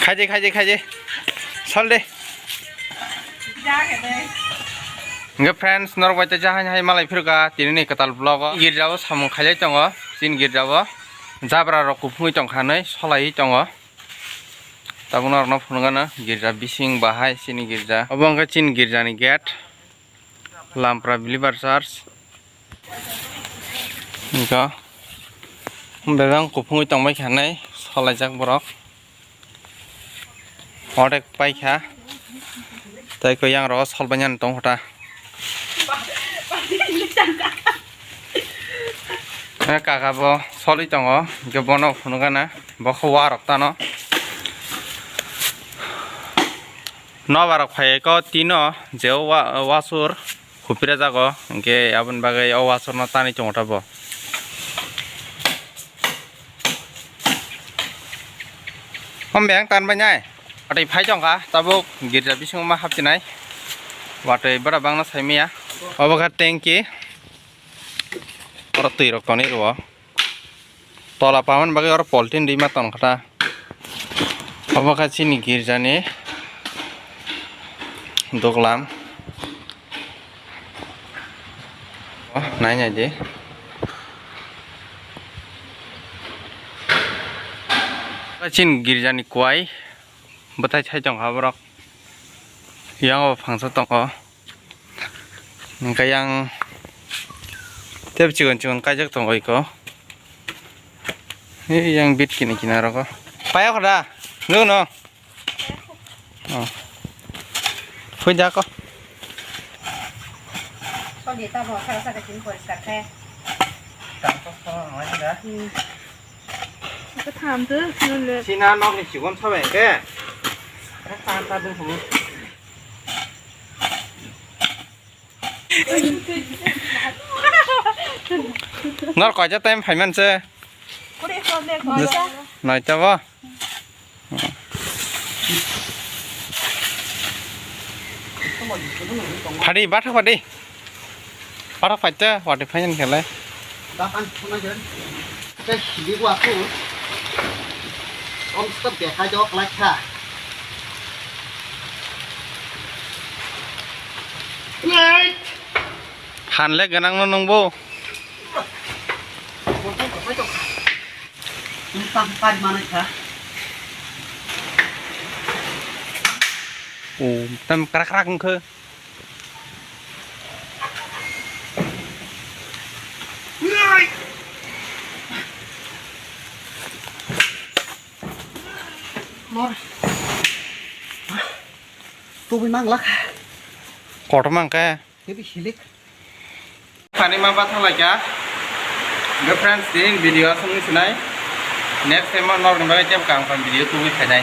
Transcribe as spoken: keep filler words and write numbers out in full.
Khaidi, khaidi, khaidi. Sol de. Hwnkhe friends, norok bai tei jahai hai malai phirka tini ni kwtal vlog o. Girja o samung khailai tongo, chini girja o. Jabra rok kuphungwi tongkha hinwi solaiwi tongo. Tabuk norok no phunukgano girja bising bahai chini girja. Obo wngkha chini girja ni gate. Lampra Believer Church. Wngkha bebak kuphungwi tongbai kha hinwi solaijak borok. Ordek paikha. Tei khe yang rogo solbainani tongkha ta. Eh, kaka bo solwi tongo, hwnkhe bono phunukgana, bo khe warok tano. Nobarok phai ko tino je o wa-, wasur. Khupira jago, hwnkhe aboni bagwi o wasorno tanwi tongo ta bo. O meyang tanbai nai. Watwi phai tongkha, tabuk girja bisingo ma hapchinai. Watwi bora bangno saimaya. Obo kha tanki. Oro twi rok tonwi rwo. Tola pamani bagwi oro poltin rima tongkha ta. Obo kha chini girjani duglam. Oh, nai nai di. Chini girjani kuai bwthai thai tongkha borok. Yang o phangsa tongo. Hwnkhe yang tei chikon chikon kaijak tongo iko. Ei yang bit kini kina rogo. Payok da. Nuno. Oh. Phui da ko. Sagi ta bo saka saka chini poriskar khe. Tang ko ko ngai da. Hmm. Aka tham tu nule. Sina nok ni chikon sabai ke. Aka ta ta dun humu. Nor kaja time phaiman se. Kuri ko le ko. Noita bo. Phadi, bathak phadi. Bathak phaite, wati phaiyan khelai. Bakan phunai jen. Tei sidi gua aku. Om stop de khai jok lai kha. Hanle ganang no nungbo. Tam kari manai kha. O, tam krak krak wngkha. Mor. Tubui manglak. Kotor mangkhe. Heavy hilik. Pani ma bathang laikha. Hwnkhe friends, tini video aswk wngwi sinai. Next time o norokni bagwi tei kaham kaham video tubui khainai.